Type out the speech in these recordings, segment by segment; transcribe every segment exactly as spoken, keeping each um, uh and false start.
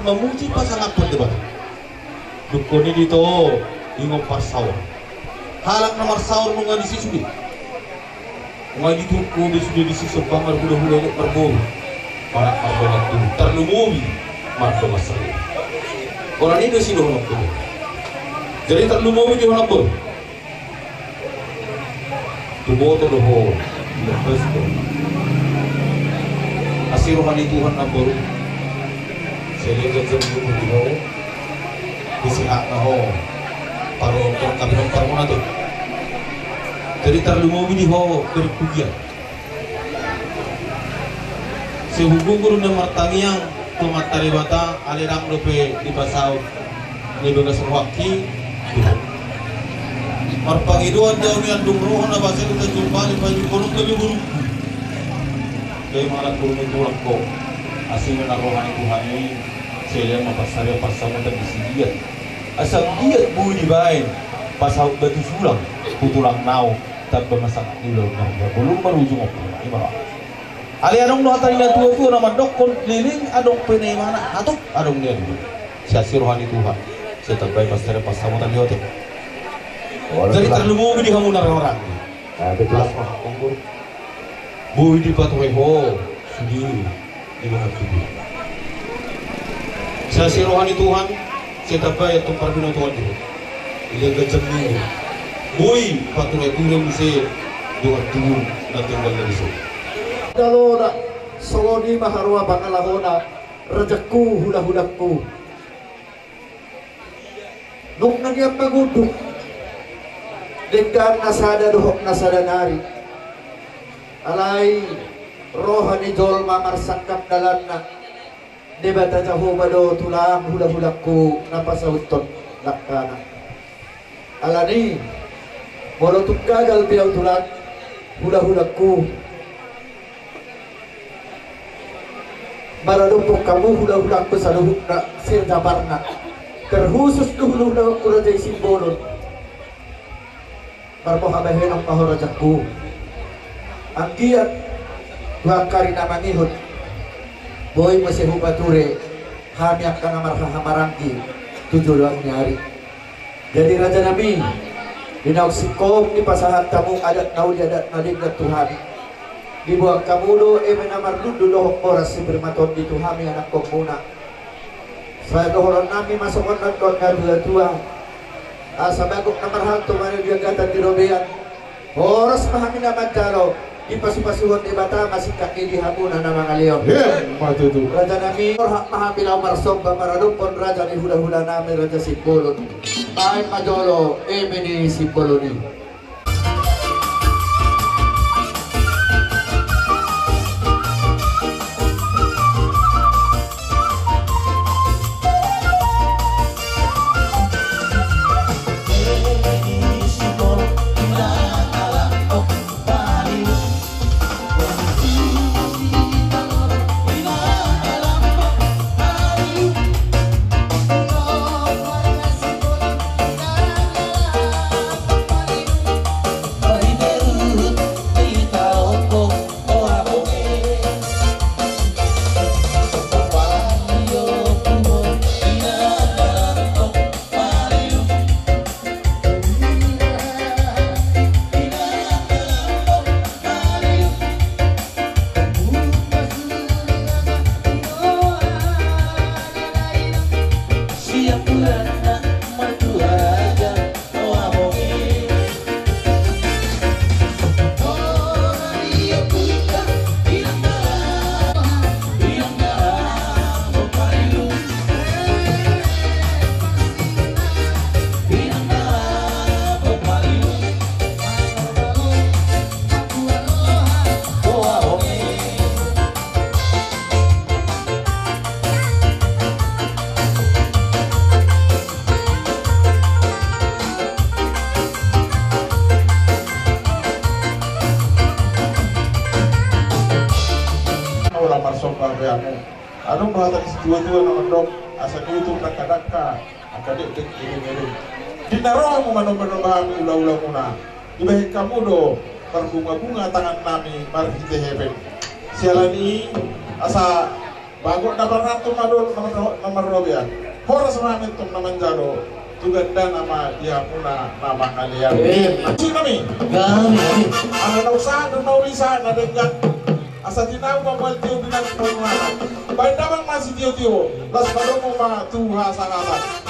Mamuji pasangaphon Debata. Dungkon i dito, ingot parsaor. Halak na marsaor nunga disi sude. Nunga diturko be sude disi somba marhulahula, ingot marboru. Manat mardongan tubu, tarlumobi mardongan saudara. Ora ni do sidohonon tubu. Jadi tarlumobi di hona boru. Tuboto do ho. Asi roha ni Tuhan namboru. Selegan selegan di ho. Di sehat na ho. Paro paro kami ho paro mona tu. Jadi tarlumobi di ho berpujian. Sehubung guru na martangiang tu Amanta Debata, ale ndang dope dipasaut ni bagas rohangki. Marpangidoan do au nian dung roha na basa di tajung bali pajung gunung gabe burungku. Gabe manat guru ni tulang ko. Asi ma na roha ni Tuhan i. Selean ma pasaria pasamutan di sigiat. Asa giat boi dibaen pasaut batu sulang tu tulang nao. Tamba ma sangap ni ulaon na hula bolon marujung ompung na ima. Ale adong do hata ni na tuatua na mandokkon, leleng adong pe na imana, hatop adong na dua. Siasi roha ni Tuhan. Sai tamba i pasaria pasamutan di otik. Jadi tarlumobi di hamu na roha. Boi dipatuhe ho sude. Ima hatubu. Siasi roha ni Tuhan, sai tamba i antong parbinotoan di ho. Ile gajang ni boi patureture muse dongan tubu na tinggal na disi. Dalona, songon i ma haroa pangalahona, rajakku, hulahulangku. Nunga nian mangunduk denggan na sada dohot na sada nari. Alai roha ni jolma marsangkap dalanna. Debata Jahowa do tulang, hulahulangku, na pasauthon langkana. Alani molo tung gagal be au tulang, hulahulangku, maradophon hamu hulahulangku saluhutna, sir jabarna. Terkhusus do hulahulangku Raja i Simbolon. Marboha bahenon ma ho rajakku. Anggiat tu angka ari na mangihut boi muse hupature hami angka na marhahamaranggi tu joloan ni ari. Jadi rajanami, di naung singkop dipasahat hamu adat na uli adat na denggan tu hami. Diboan hamu do eme na marlundu dohot boras sipir ma tondi tu hami anakkonmuna. Sai dohononnami ma songon na nidok ni natuatua. Asa bagok na marhalto ma di agatan di robean. Horas ma hami na manjalo, dipasupasuhon Debata ma singkat i di hamuna na mangalehon. Emma tutu. Rajanami, borhat ma hami laho marsomba maradophon raja ni hulahulanami Raja Simbolon. Baen ma jolo eme ni Simbolon i. Olo marsomba be hamu. Adong do hata ni situatua na mandok, asa niutur dangkadangka, angka dekdek edengedeng. Di na ro hamu manombanomba hami ulahulamuna, dibahen hamu do marbungabunga tangannami marhite hepeng. Siala ni i asa Bagot na marnantu ma dohot na marro-, na marrobean. Horas ma hami tong na manjalo, tu gandana ma di hamuna na mangalean. Amin. Amin. Amin. Ala na usaha do na uli sahat na denggan. Asa tinau ma buat tio binatang na uli. Baen damang ma sitio-tio. Las padomu ma tu hasahatan.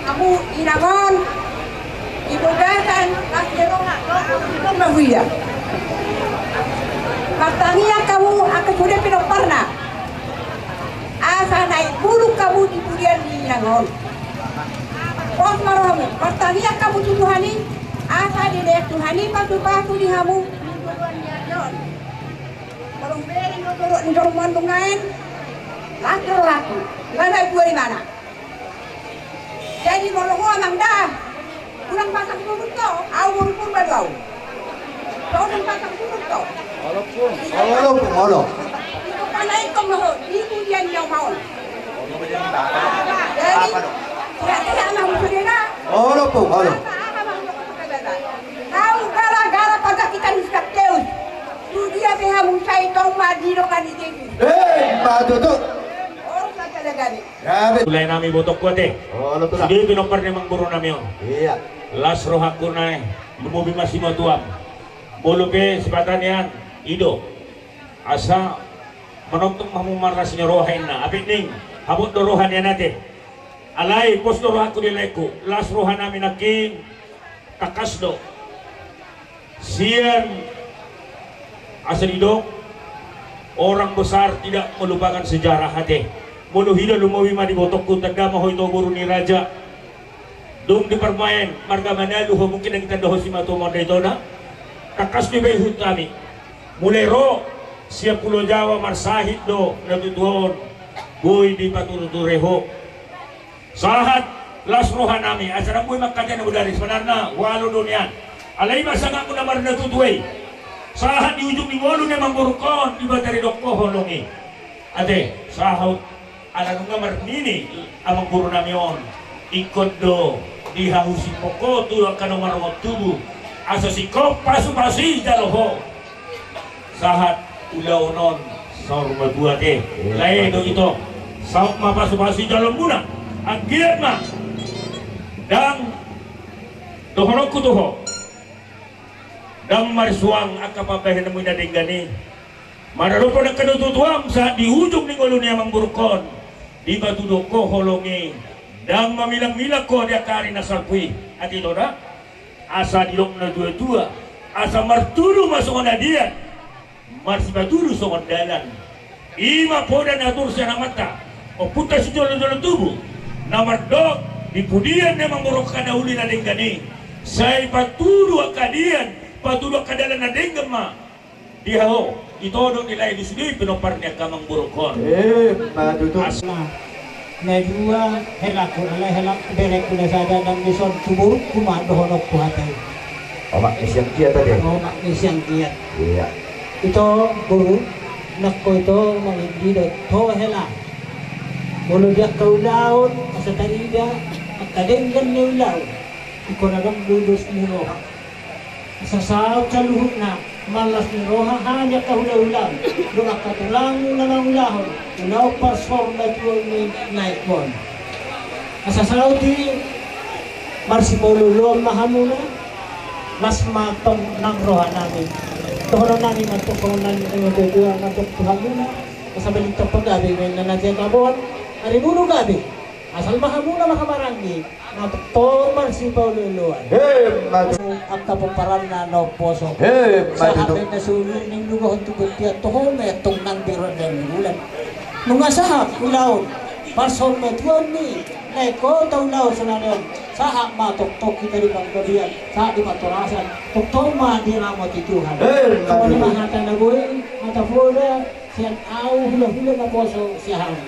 Hamu inang on, di bagasan las ni roha, dohot di roha ma huida. Martangiang hamu angka sude pinomparna. Asa naeng bulung hamu di pudian ni inang on. Pos ma rohamu, martangiang hamu tu Tuhan i, asa dilehon Tuhan i pasupasu di hamu di joloan ni ari on. Molo hubereng do torop ni jolma on nuaeng, las do rohangku, nga na dua imana. Jadi molo ho amang da, unang pasang surut ho, au boru Purba do au. Unang pasang surut ho. Olo, Pung, olo. Ito panaikon ma ho, di pudian ni au ma on. Jadi, sehat-sehat ma hamu sude da. Olo, Pung, olo. Au gara-gara panjangkitan ni si Sakeus. Tu dia pe hamu sai tong ma di dongan ni Jesus. Eh, ima tutu. Olo, sada gabe. Gabe. Ulaon nami, ibotongku ate. Olo, Tulang. Sude pinompar ni amangboru nami on. Iya. Las rohangku nuaeng, lumobi ma simatuam. Molo pe sipata nian, i do. Asa manongtong ma hamu marlas ni roha inna, apik ning habot do roha nian ate. Alai pos do rohangku di laengku, las roha nami nangkin. Tangkas do. Sian asa didok, orang besar tidak melupakan sejarah ate. Molo huida, lumobi ma di ibotongku, tanda ma ho ito boru ni raja. Dung diparmaen marga Manalu ho, mungkin ndang ditanda ho simatua ma on da itona. Tangkas do dipaihut hami. Mulai ro sian Pulo Jawa marsahit do na tutu on, boi dipatureture ho. Sahat las roha nami, asa ndang boi mangkatai na bodari, sebenarna ualo do nian. Alai ima sangapmu na marnatutu i. Sahat di ujung ni ngolu ni amangborungkon, Debata didok ho holong i. Ate, sahat ala nunga marnini amangboru nami on, ingkon do dihahusi ho tu angka na marongot tubu, asa singkop pasupasu i jalo ho. Sahat ulaon on saur matua ate. Iya. Lae do ito. Saut ma pasupasu jolomuna. Anggiat ma. Ndang dohononku tu ho. Ndang marsuang angka pambahenanmu na denggan i. Maradophon angka na tuatua sahat di ujung ni ngolu ni amangborungkon. Dipatuduhon ho holong i. Ndang mamilangmilang ho di angka ari na salpu i. Ate ito da. Asa didok na tuatua. Asa martudu ma songon adian. Marsipatudu songon dalan. I ma poda na tuur sian amanta, ompunta sijolojolo tubu, na mandok di pudian ni amangborungkon angka na uli na denggan i. Sai patudu angka adian, patudu angka dalan na denggan ma. Di ho, ito do di lae di sude pinompar ni angka amangborungkon. Eh, patudu. As- Na dua, helangku, alai helang berengku na sada nang dison tu borungku ma dohononku hata i. Omak ni sian kiat ate. Omak ni sian kiat. Iya. Ito boru, nangkin ito mangididot ho helang. Molo di angka ulaon, asa tarida angka denggan ni ulaon. Ingkon adong do dos ni roha. Asa saut saluhutna, mallas ni roha hami angka hulahulamu, dohot angka tulangmu na mangulahon ulaon parsorbatuon ni na ingkon. Asa saut i marsipaolooloan ma hamuna, las ma tong nang rohanami. Dohononnami ma tong songon na nidok ni natuatua ma tong tu hamuna, asa balintang pagabe ma inna na jagaboan, arimunu gabe. Asal ma hamuna ma hamaranggi, na tongtong marsipaolooloan. Emma tutu. Angka pomparanna na umposo. Emma tutu. Sahat ma inna solu ni lumohon tu bontean, toho ma tong nang di ronda ni bulan. Nunga sahat ulaon parsorbatuon ni na ingkon taulahon sonari on. Sahat ma tongtong hita di panggabean, sahat di parhorasan, tongtong ma diramoti Tuhan. Emma tutu. Songon i ma hata na boi, hata poda sian ahu hulahula naposo sian hamu.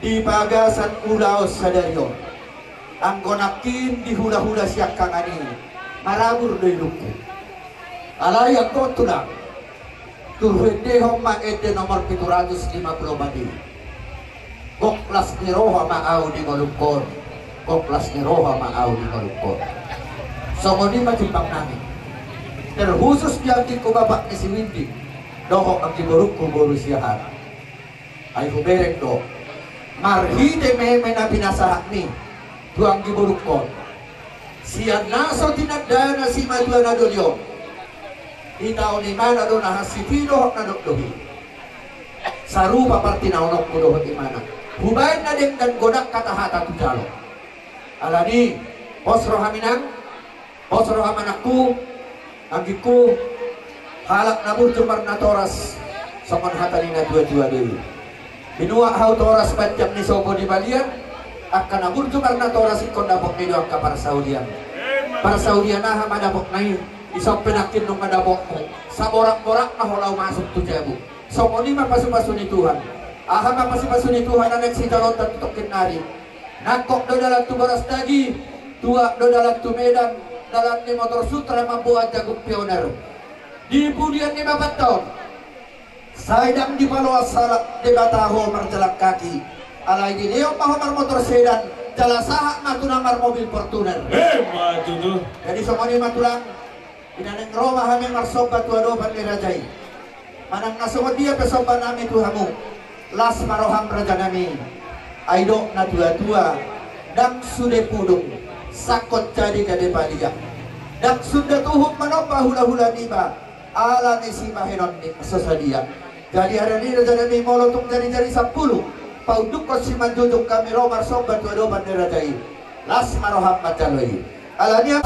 Di bagasan ulaon sadari on, anggo nangkin di hulahula siangkangan i, marabur do ilungku. Alai anggo tulang, turhu endehon ma ende nomor pitu ratus lima pulu opat i. Gok las ni roha ma ahu di ngolungkon. Gok las ni roha ma ahu di ngolungkon. Songon i ma timbang nami. Terkhusus di anggingku bapak ni si Windy dohot anggi borungku boru Siahaan. Ai hubereng do, marhite meme na pinasahatmi tu anggi borungkon, sian na so tinandana simatuana doli on, ditaon ibana do na hansiti dohot na dokdok i. Sarupa partinaononku dohot ibana, hubaen na denggan godang hata-hata tu jalo. Alani, pos roham inang, pos roham anakku, anggingku, halak na burju marnatoras, songon hata ni na tua-tua do i. Binuat hau toras banjang ni sopo di balian, angka na burju marnatoras ingkon dapotna i do angka parsaulian. Parsaulian aha ma dapotna i, ison pe nangkin nunga dapotmu, saborak-borak ma ho laho masuk tu jabu. Songon i ma pasu-pasu ni Tuhan. Aha ma pasu-pasu ni Tuhan na naeng sijaloonta tu tongkin nari? Nangkok do dalan tu Boras Tagi, tuak do dalan tu Medan, dalan ni motor Sutra mamboan jagung pioner. Di pudian ni bapanta on, sai ndang dipaloas halak Debata ho marjalan kaki. Alai dilehon ma ho marmotor sedan, jala sahat ma tu na marmobil Fortuner. Emma tutu. Jadi songon i ma tulang, di na naeng ro ma hami marsomba tu adopan ni raja i. Manang na songon dia pe somba nami tu hamu, las ma roham raja nami. Ai dok na tua-tua, ndang sude pudung, sangkot jadi gade balian. Ndang sunda tuhuk manomba hula-hula niba, ala ni sibahenon ni so sadia. Jadi harani raja nami, molo tung jari-jari sampulu paundukkon simanjujung hami ro marsomba tu adopan ni raja i. Las ma roham manjalo i. Alani.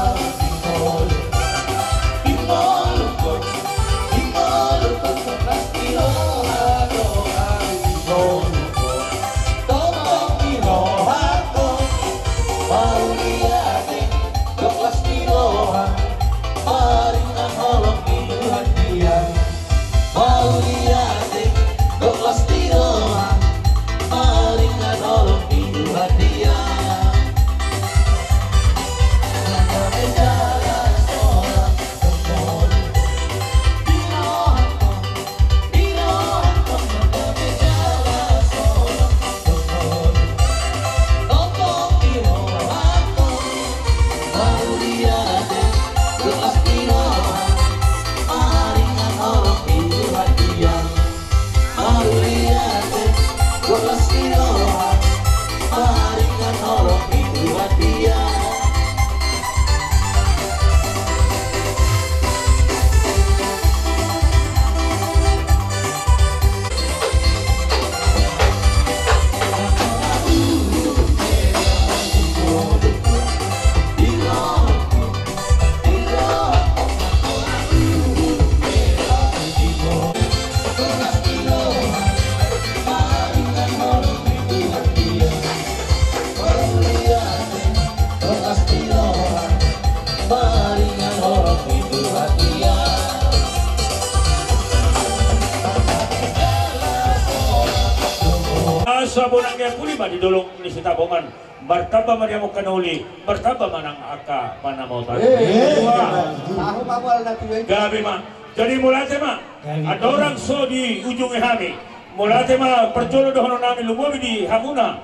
Asa bonang ni angka uli ma di dolok ni Sitapongan. Martamba ma di amongka na uli, martamba ma nang angka panamota. Eh, eh, eh. Gabe ma. Jadi mauliate ma. Andorang so di ujungi hami, mauliate ma parjolo dohonon nami, lumobi di hamuna,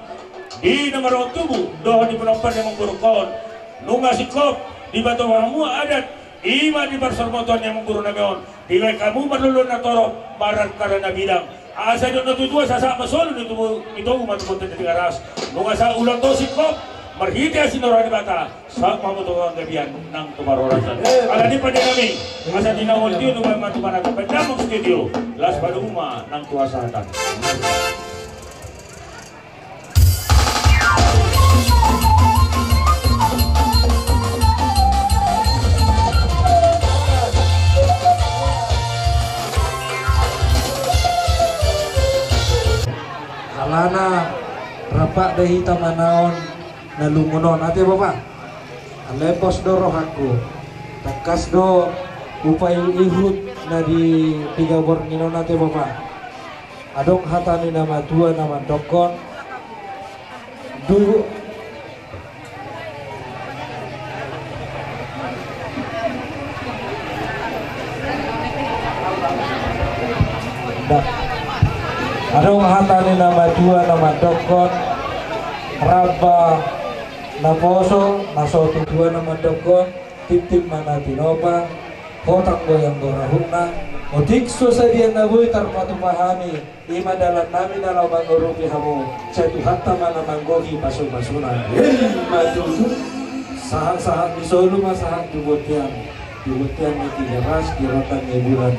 di na mardongan tubu dohot di pinompar ni amangborungkon. Nunga singkop dibahen hamu adat, i ma di parsormotoan ni amangboru nami on, dibahen hamu marlolo na torop, marangkara na bidang. Asa didok na tuatua, sahat ma solu, ni togu ma tu bontean ni Tigaras. Nunga sahat ulang do singkop, marhite asi ni roha ni Debata, sahat ma hamu tu hanggabean nang tu parhorasan. Alani pande nami, asa di na uli on, nunga ma tu mana tu pandamung studio, laos padomu ma nang tu hasahatan. Alana rap do hita manaon na lungun on, ate bapa. Alai pos do rohangku, tangkas do hupaihut-ihut na di piga borngin on, ate bapa. Adong hata ni na matua na mandokkon, Duhut. Nah, adong hata ni na matua na mandokkon, ramba na poso na so tubu, na mandokkon, tingting ma na tinopa, hotang goyang borahutna. Otik so sadia na boi tarpatupa hami, i ma dalan nami na laho mangurupi hamu. Sai Tuhanta ma na manggohi pasupasuna. Emma tutu. Sahat-sahat ni solu ma sahat tu bontean, tu bontean ni Tigaras, di rondang ni bulan.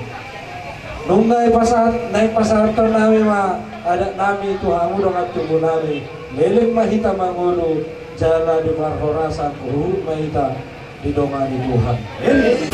Nunga dipasahat, nunga dipasahathon nami ma adat nami tu hamu dongan tubu nami. Leleng ma hita mangolu, jala di parhorasan huhut ma hita didongani Tuhan. Amin.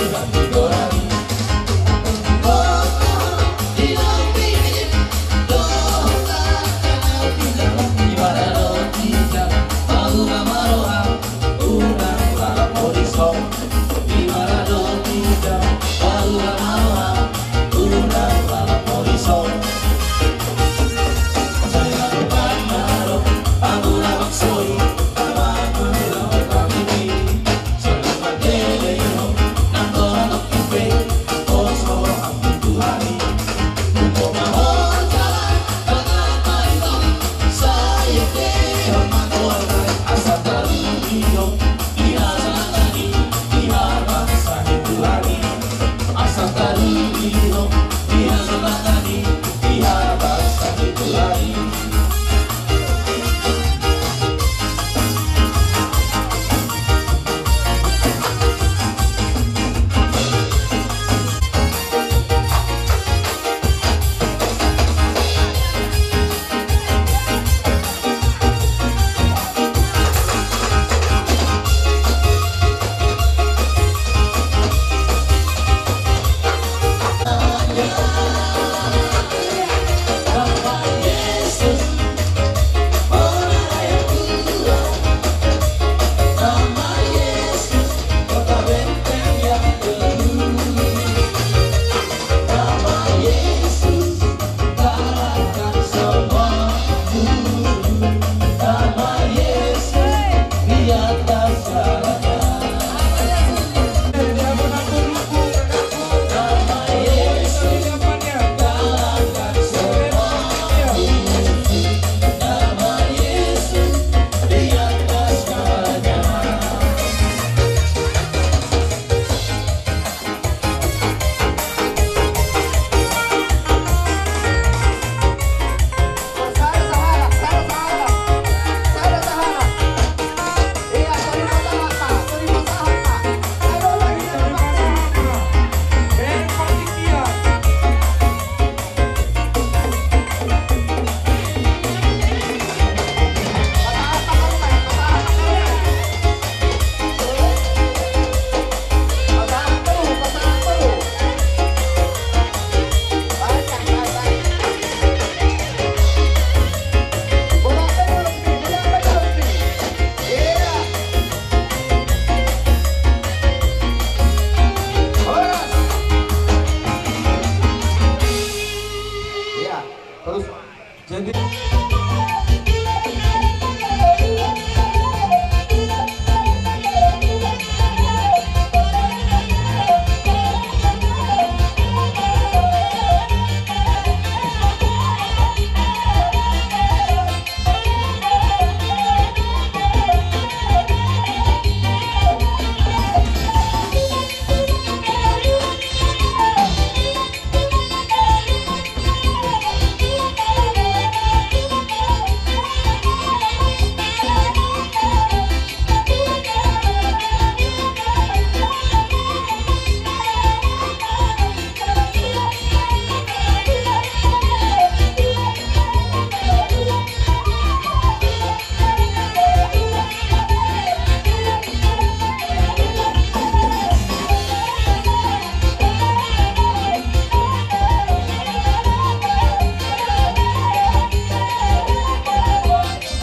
Jadi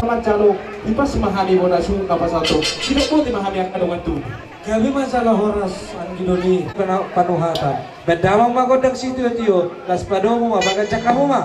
Manjalo, ipas ma hami bona sungun na pasahat on. Sidok boti ma hami angka dongan tubu. Gabe ma jala horas anggi doli. Panu-, panuhatan. Baen damang ma gondang sitiotio, laos padomu ma, bagan jakamu ma.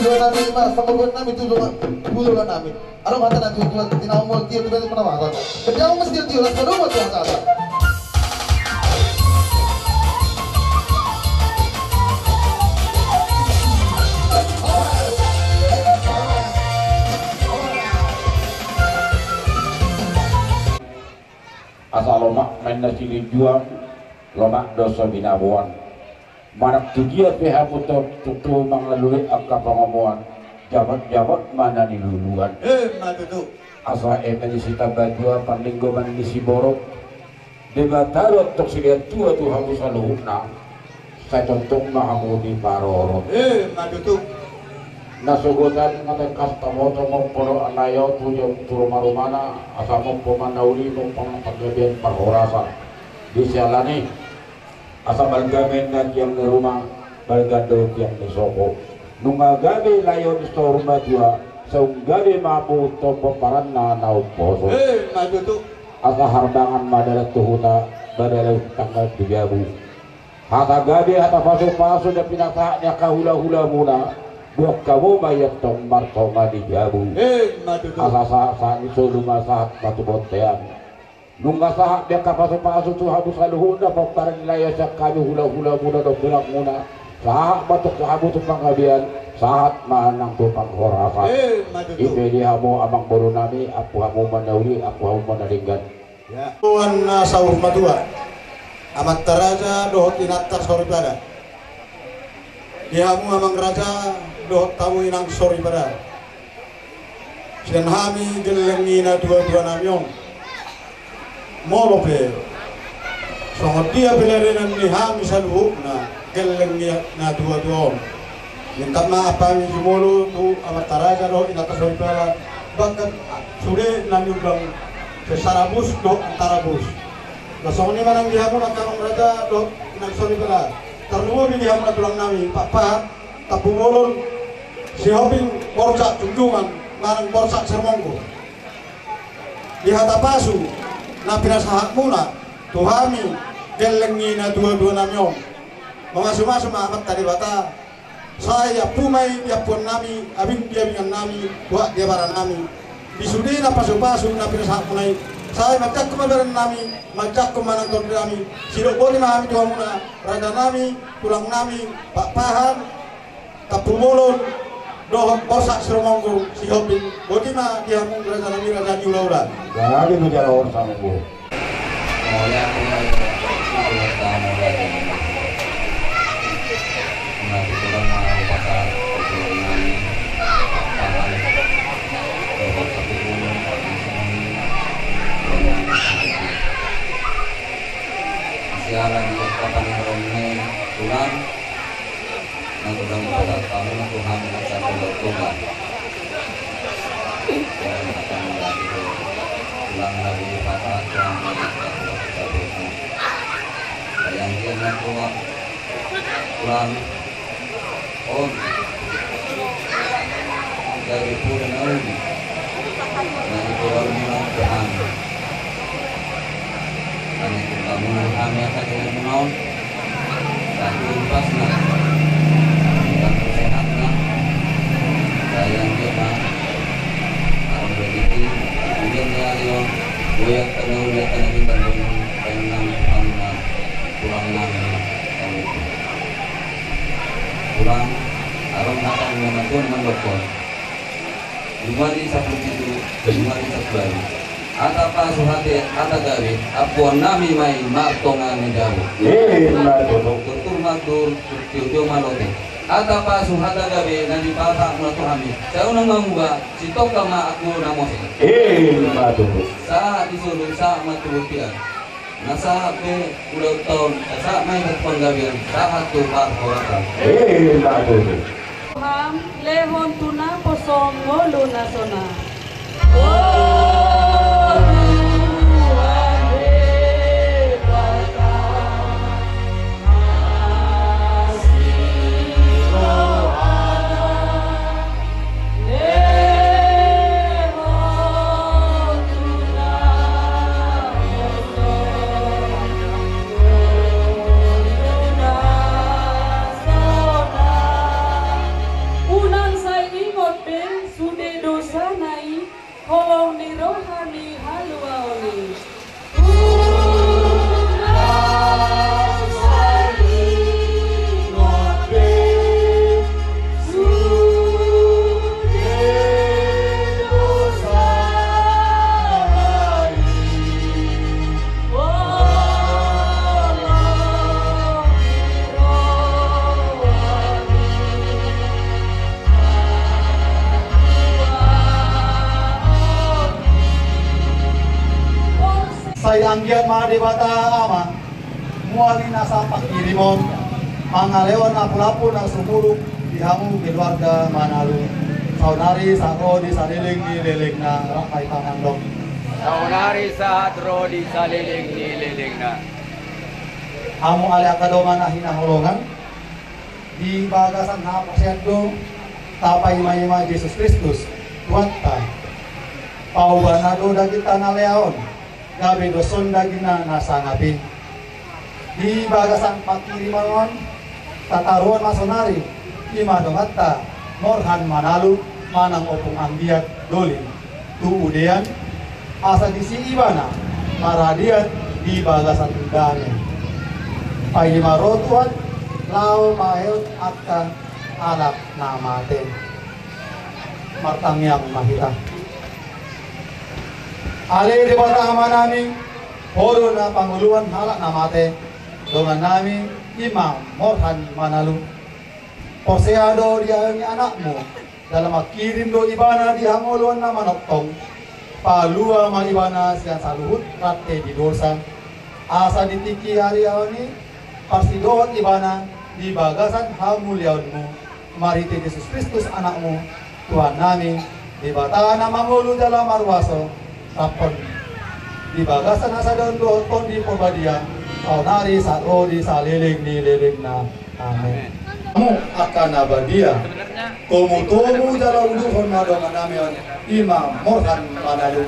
Dua nami, mas, sama buat nami tu dua, dua nami. Aro mata nanti dua, tina umur dia tu, dia tu mana mata. Kerja umur dia tu, las kedua tu mata. Asa lomak ma inna silinjuang, lomak do so binaboan. Manang tu dia pe hamu tong tutu mangalului angka pangomoan, jabat-jabat ma na niluluan. Ima tutu. Asa eme ni sitambatua, panlinggoman ni siborok, Debata do tong silean tua tu hamu saluhutna. Sai tongtong ma hamu diparorot. Ima tutu. Na sogot an ma tangkas taboto, mompo do lae on tu jam tu ruma-rumana, asa mompo ma na uli, mompo ma panggabean parhorasan. Disiala ni i, asa balga ma inna tiang ni ruma, balga do tiang ni sopo. Nunga gabe lae on saur matua, sai gabe ma hamu tong pomparanna na umposo. Ima tutu. Asa harbangan ma dalan tu huta, badalan tanggal di jabu. Hata gabe, hata pasu-pasu na pinasahat ni angka hula-hulamuna, buat hamu ma i antong martonga ni jabu. Ima tutu. Asa sahat-sahat ni solu ma sahat ma tu bontean. Nunga sahat be angka pasu-pasu tu hamu saluhutna pomparan ni lae on sian hami hula-hulamuna dohot tulangmuna. Sahat ma antong tu hamu tu panggabean, sahat ma nang tu parhorasan. Ima tutu. I pe di hamu amangboru nami, ampu hamu ma na uli, ampu hamu ma na denggan. Ia. Tuhan na saur matua, amanta raja dohot inanta soripada. Di hamu amang raja dohot hamu inang soripada. Sian hami gelleng ni na tua-tua nami on. Molo pe songon dia pe larenan ni hami saluhutna gelleng ni na tua-tua on, minta maaf hami jumolo tu amanta raja dohot inanta soripada, bahkan sude na niundang secara bus dohot antara bus. Na songon i ma nang di hamu nang amang raja dohot inang soripada, tarlumobi di hamu na tulang nami Pakpahan, Tampubolon, Sihombing, Borsak Junjungan manang Borsak Sirumonggur. Di hata pasu na pinasahatmuna tu hami gelleng ni na tua-tua nami on, mamasu-masu ma Amanta Debata, sai ampu ma i di ampuan nami, abing di abingan nami, buat di abara nami. Di sude na pasu-pasu na pinasahatmuna i, sai manjangkon ma badan nami, manjangkon ma nang tondi nami. Sidok boti ma hami tu hamuna, raja nami, tulang nami Pakpahan, Tampubolon dohot Borsak Sirumonggur, Sihombing. Boti ma di hamu raja nami, raja ni hula-hula. Gabe tu jala on sama bo. Siaran di kota ni Rome, tulang. Nang godang pada kamu na Tuhan, na satu Tuhan. Yang akan melatih tulang lagi di pasar, Tuhan, yang satu Tuhan. Yang dia na Tuhan, Tuhan. On. Jadi pura na uli. Jadi pura na uli, Tuhan. Kami tu kamu, kami akan dengan menaun. Satu lepas na. Satu sehat na. Sayang dia na. Kalau begitu, kemudian dia dia. Gue yang kena uliat kena bintang gue. Pengen nang, nang, nang. Tulang nang, nang. Tulang. Arong hatang nama Tuhan mandokon. Januari sampulu pitu, Januari sampulu walu. Hata pasu hata, hata gabe, ampuan nami ma i martonga ni jabu. Ima tutu. Tutur ma tutur, tio-tio ma lote. Hata pasu hata gabe na dipasahat muna tu hami. Sai unang mamuba, sitongka ma anggo na mose. Ima tutu. Sahat di solu, sahat ma tu bontean. Na sahat be ulaonta on, sahat ma i tu panggabean, sahat tu parhorasan. Ima tutu. Roham, lehon tu naposo ngolu na sonang. O Tuhan Debata, asi rohana. Unang sai Holong ni roha ni haluaon i. Sai anggiat ma Debata Ama, mual ni nasa pangkirimon, mangalehon lapu-lapu na sumurung di hamu keluarga Manalu. Saonari sahat ro di saleleng ni lelengna, rap ma hita mandok. Saonari sahat ro di saleleng ni lelengna. Hamu ale angka dongan na hinaholongan, di bagasan haporseaon do tapaima-ima Jesus Kristus Tuhanta. Paubanna do dagingta na lea on, gabe dos on dagingna na sangap i. Di bagasan pangkirimon on, tataruhon ma saonari, i ma donganta Morhan Manalu manang Ompung Anggiat Doli tu Udean, asa disi ibana maradian di bagasan dame. Paima ro Tuhan laho mangihut angka halak na mate. Martangiang ma hita. Ale Debata Amanami, Ho do na pangoluhon halak na mate, dongannami i ma Morhan Manalu. Porsea do diayomi anakmu, jala mangkirim do ibana di hangoluan na manongtong. Palua ma ibana sian saluhut rante ni dosa. Asa di tingki hariaon i, parsidohot ibana di bagasan hamuliaonmu. Marhite Jesus Kristus anakmu, Tuhannami, Debata na mangolu jala maruaso, rap di bagasan hasadaon dohot Tondi Porbadia, saonari sahat ro di saleleng ni lelengna. Amen. Hamu angka na badia, tomutomu jala udukhon ma dongannami on, i ma Morhan Manalu,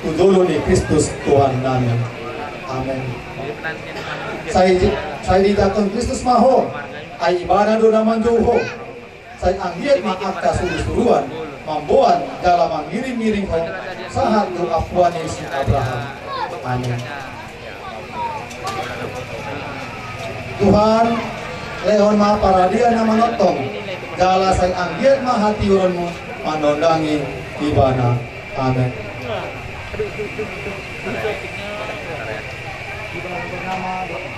tu jolo ni Kristus Tuhannami. Amen. Sai, sai dijangkon Kristus ma ho, ai ibana do na manjou ho. Sai anggiat ma angka surusuruan, mamboan jala mangiringiring ho, sahat tu ampuan ni si Abraham. Amen. Tuhan, lehon ma paradian na manongtong, jala sai anggiat ma hatiuronmu manondangi ibana. Amen.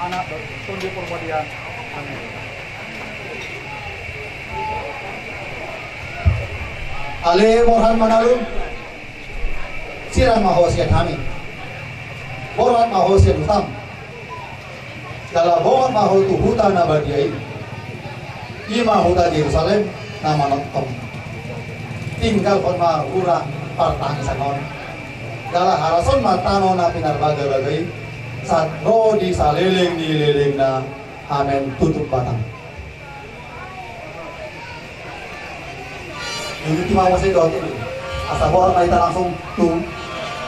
Amen. Ale Morhan Manalu, sirang ma ho sian hami. Borhat ma ho sian hutam. Jala borhat ma ho tu huta na badia i. I ma huta Jerusalem na manongtong. Tinggalhon ma hura partangisan on. Jala harason ma tano na pinarbagabaga i. Sahat ro di saleleng ni lelengna. Amen. Tutup batang. Jadi, terima kasih doa ini. Asa borhat ma hita langsung tu,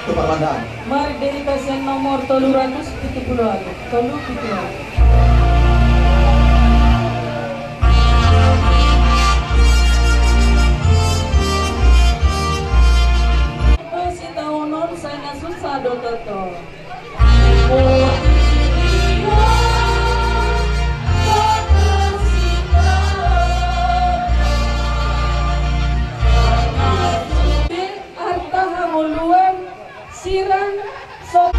tu parlandaan. Mari dari pasien nomor tolu ratus pitu puluh walu. Tolu pitu walu. Sitaonon sai na susah do toto. Arta hangoluan sirang so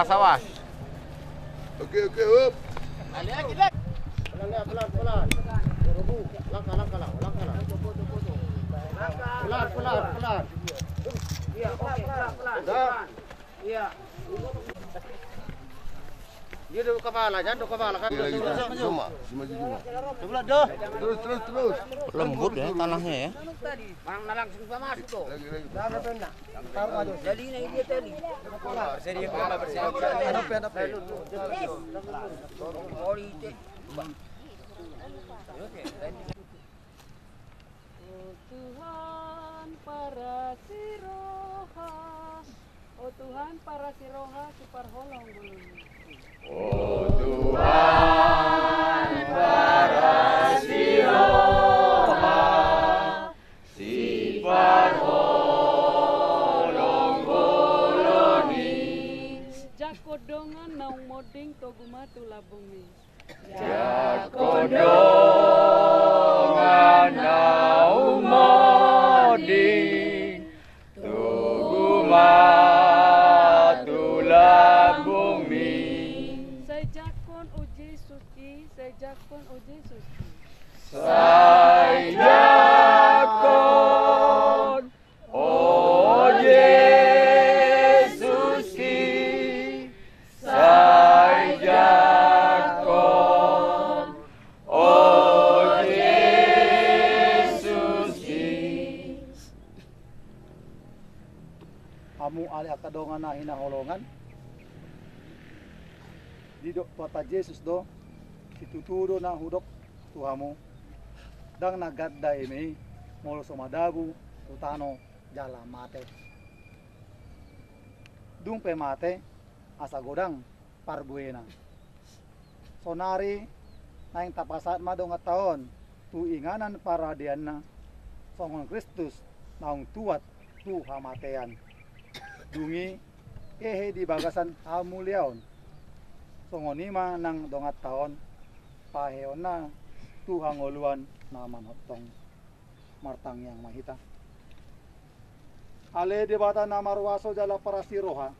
Sawas. Oke, oke, hop. Pelan, pelan, pelan. Langkah, langkah, langkah, langkah. Pelan, pelan, pelan. Iya, oke, pelan, pelan. Dah. Iya. Dia do kepala, jangan do kepala kan. Iya, lagi, cuma, cuma, cuma. Sebelah dah. Terus, terus, terus. Lembut ya tanahnya ya. Mang, na langsung pa masuk tuh. Lagi, lagi. Taruh aja. Jadi ini dia tadi. Bersedia kepala, bersedia kepala. Hadap, hadap. Oh, itu. O Tuhan parasi roha, o Tuhan parasi roha, siparholong ngolu-Ni. O Tuhan parasi roha, siparholong ngolu-Ni. Jangkon dongan naung monding, togu ma tu lambung-Ni. Jangkon dongan naung monding, togu ma tu lambung-Ni. Sai jangkon, o Jesus i, sai jangkon, o Jesus i. Sai jangkon, o Jesus i, sai jangkon, o Jesus i. Hamu ale angka dongan na hinaholongan, didok Tuhanta Jesus do, situtu do na hudok tu hamu, ndang na ganda eme i molo so madabu tu tano jala mate. Dung pe mate, asa godang parbuena. Saonari naeng tapasahat ma donganta on tu inganan paradianna, songon Kristus naung tuat tu hamatean. Dung i hehe di bagasan hamuliaon. Songon i ma nang donganta on, paheheonna tu hangoluan na manongtong. Martangiang ma hita. Ale Debata na marhuaso jala parasi roha,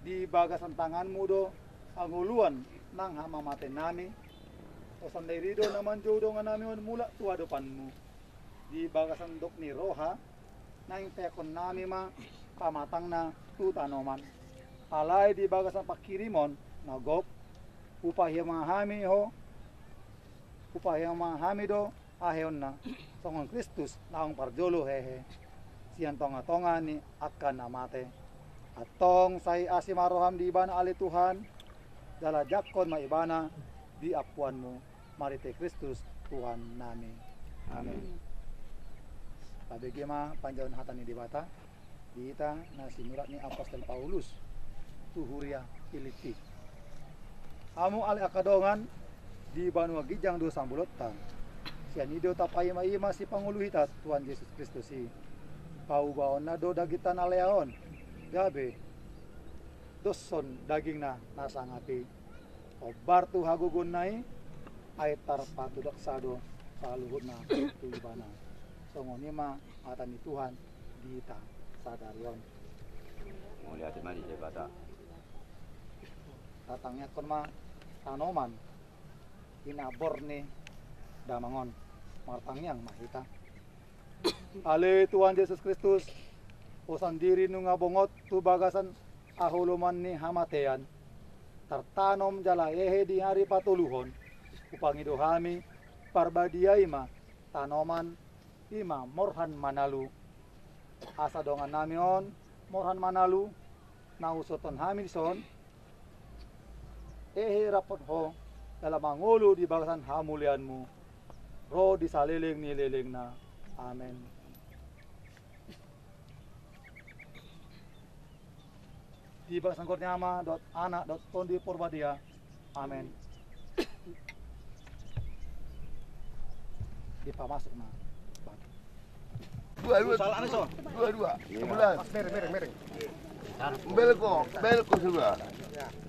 di bagasan tanganmu do hangoluan nang hamamatenami. Songon i do na manjou dongannami on mulak tu adopanmu. Di bagasan dok ni roha, naeng peakkonnami ma pamatangna tu tanoman. Alai di bagasan panghirimon na gok, hupaima hami ho, hupaima hami do haheheonna, songon Kristus naung parjolo hehe sian tongatonga ni angka na mate. Antong sai asi ma roham di ibana ale Tuhan, jala jangkon ma ibana di ampuanmu, marhite Kristus Tuhannami. Amen. Tabege ma panjouon hata ni Debata di hita na sinurat ni apostel Paulus tu huria Pilippi. Hamu ale angka dongan, di banua ginjang do sambolonta, sian i do tapaimaima sipangolu hita Tuhan Jesus Kristus i. Paubaonna do daginta na lea on, gabe doshon dagingna na sangap i. Hombar tu hagogoonna i, ai tarpatudaksa do saluhutna tu ibana. Songon i ma hata ni Tuhan di hita sadari on. Mauliate ma di Debata. Tatangiangkon ma tanoman, inabor ni damang on. Martangiang ma hita. Ale Tuhan Jesus Kristus, ho sandiri nunga bongot tu bagasan haholoman ni hamatean, tartanom jala hehe di ari patoluhon. Hupangido hami, parbadiai ma tanoman i ma morhan manalu. Asa dongannami on morhan manalu, na huihuthon hami dison, hehe rap dohot ho, jala mangolu di bagasan hamuliaonmu, ro di saleleng ni lelengna. Amen. Di bagasan goar ni Ama dohot Anak dohot Tondi Porbadia. Amen. Dipamasuk ma. Dua, dua. Salah nih, so. Dua, dua. Sebelah. Mereng, mereng, mereng. Belko, belko sebelah.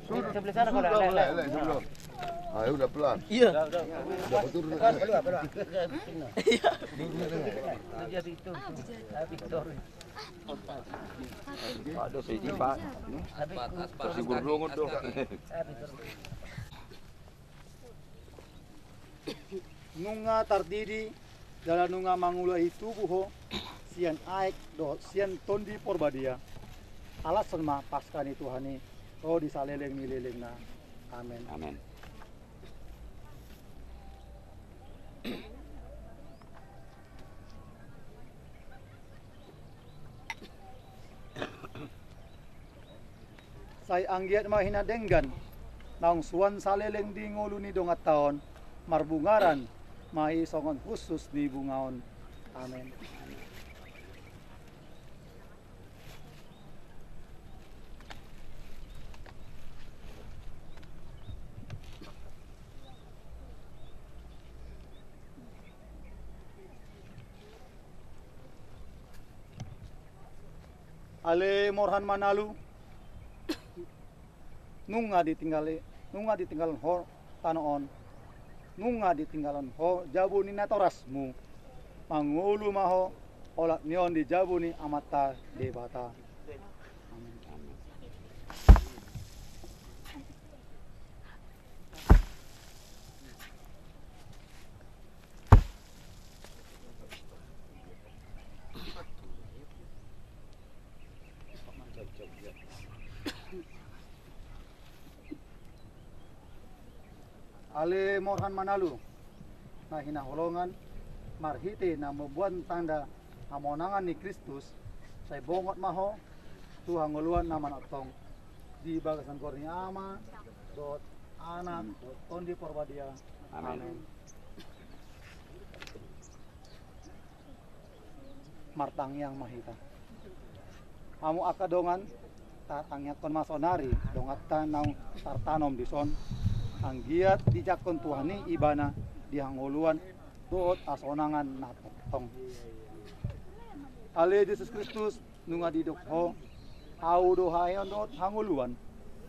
Sebelah sana kalau lain, lain, lain, sebelah. Ah, ya udah pelan. Iya. Udah betul. Keluar, keluar. Iya. Dia itu. Victor. Ada sedih, Pak. Kasih burung dong. Nunga tardidi jala nunga mangulahi tubu ho sian aek dohot sian Tondi Porbadia. Alashon ma Paskah ni Tuhan i ro di saleleng ni lelengna. Amen. Amen. Sai anggiat ma hinadenggan naung suan saleleng di ngolu ni donganta on, marbungaran ma i songon hushus ni bunga on. Amen. Ale Morhan Manalu, nunga ditinggali, nunga ditinggalhon ho tano on, nunga ditinggalhon ho jabu ni natorasmu, mangolu ma ho olat ni on di jabu ni Amanta Debata. Amen. Ale Morhan Manalu, na hinaholongan, marhite na mamboan tanda hamonangan ni Kristus, sai bongot ma ho tu hangoluan na manongtong di bagasan goar ni Ama dohot Anak dohot Tondi Porbadia. Amen. Amen. Martangiang ma hita. Hamu angka dongan, tatangiangkon ma sonari donganta naung tartanom dison, anggiat dijangkon Tuhan i ibana di hangoluan dohot hasonangan na tongtong. Ale Jesus Kristus, nunga didok ho, ahu do haheheon dohot hangoluan,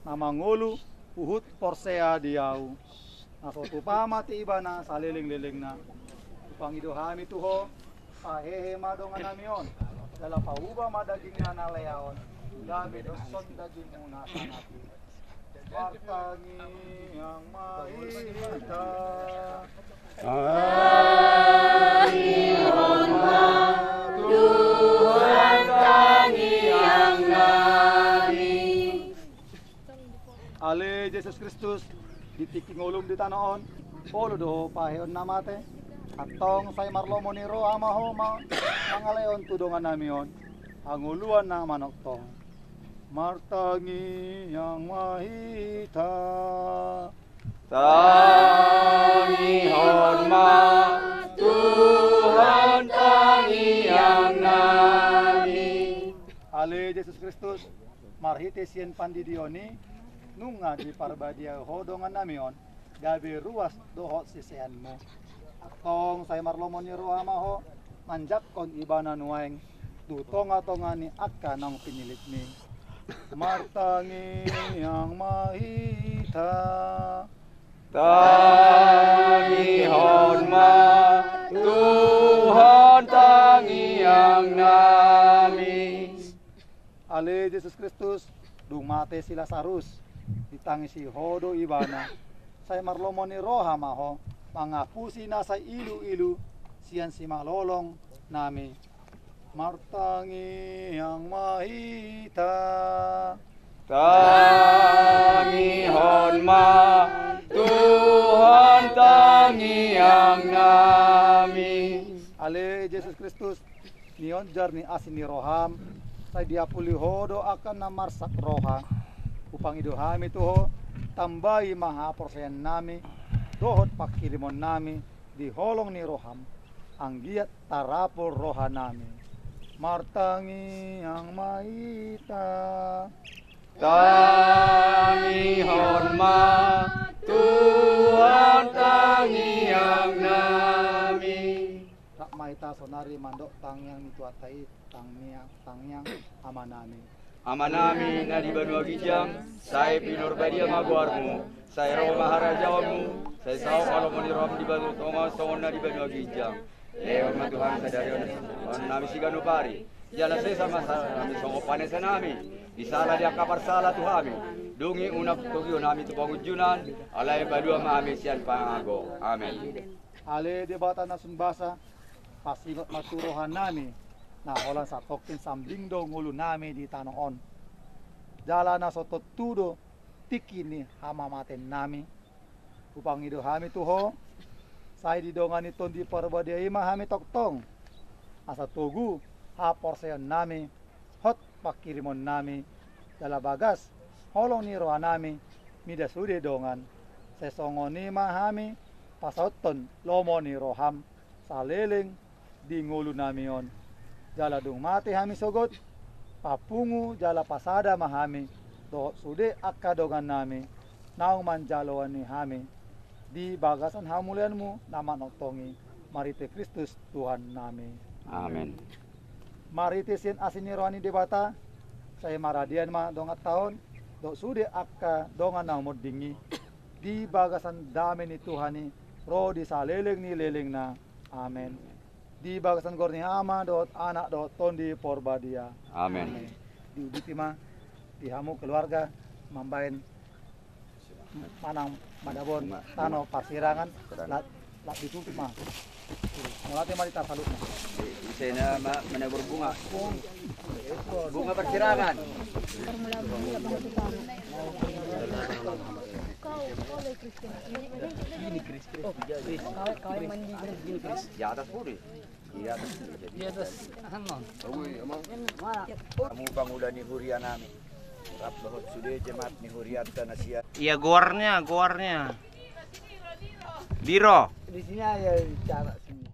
na mangolu huhut porsea di ahu, na so tupa mate ibana saleleng-lelengna. Hupangido hami tu ho, pahehe ma dongannami on, jala pauba ma dagingna na lea on, gabe doshon dagingmu na sangap i. Martangiang ma hita. Tangihon ma Tuhan tangiang nami. Ale Jesus Kristus, di tingki ngolum di tano on, olo do ho paheheon na mate, antong sai marlomo ni roha ma ho ma-, mangalehon tu dongannami on hangoluan na manongtong. Martangiang ma hita. Tangihon ma Tuhan tangiang nami. Ale Jesus Kristus, marhite sian pandidion i, nunga diparbadia ho dongannami on, gabe ruas dohot siseanmu. Antong sai marlomo ni roha ma ho manjangkon ibana nuaeng tu tonga-tonga ni angka naung pinillitmi. Martangiang ma hita. Tangihon ma Tuhan tangiang nami. Ale Jesus Kristus, dung mate si Lasarus, ditangisi ho do ibana. Sai marlomo ni roha ma ho mangapusi na sai ilu-ilu sian simalolong nami. Martangiang ma hita. Tangihon ma Tuhan tangiang nami. Ale Jesus Kristus, nionjar ni asi ni roham, sai diapuli ho do angka na marsak roha. Hupangido hami tu ho, tambai ma haporseaonnami dohot panghirimonnami di holong ni roham, anggiat tarapul rohanami. Martangiang ma hita. Tangihon ma Tuhan tangiang nami. Rap ma hita sonari mandok tangiang ni Tuhanta i, tangiang, tangiang Amanami. Amanami na di banua ginjang, sai pinarbadia ma goarmu, sai ro ma harajaonmu, sai saut ma lomo ni roham di banua tonga songon na di banua ginjang. Lehon ma Tuhan sadari on, on nami siganup ari, jala sesa ma salanami songon panesanami di sala ni angka parsala tu hami, dung i unang togihon hami tu pangunjunan, alai palua ma hami sian pangago. Amen. Ale Debata na sun basa, pasingot ma tu rohanami, na holan satongkin sambing do ngolunami di tano on. Jala na so tontu do tingki ni hamamateannami. Hupangido hami tu Ho, sai di dongan ni Tondi Parbadia i ma hami tongtong, asa togu haporseaonnami, hot panghirimonnami, jala bagas holong ni rohanami mida sude dongan, sai songon i ma hami pasauthon lomo ni roham saleleng di ngolunami on. Jala dung mate hami sogot, papungu jala pasada ma hami dohot sude angka dongannami naung manjaloani hami di bagasan hamuliaonmu na manongtong i, marhite Kristus Tuhannami. Amen. Marhite sian asi ni roha ni Debata, sai maradian ma donganta on dohot sude angka dongan na humonding i di bagasan dame ni Tuhan i ro di saleleng ni lelengna. Amen. Di bagasan goar ni Ama dohot Anak dohot Tondi Parbadia. Amen. Diuduti ma di hamu keluarga mambahen manang madabuhon tano parsirangan, lat, lat ditutup ma. Mauliate ma di hita saluhutna. Ise na ma-, manabur bunga. Bunga parsirangan. Di atas pudi. Di atas. Di atas. Anu. Hamu pangula ni hurianami, rap dohot sude jemaat ni hurianta na sian. Iya, goarnya, goarnya. Diro. Di sini aja bicara sini.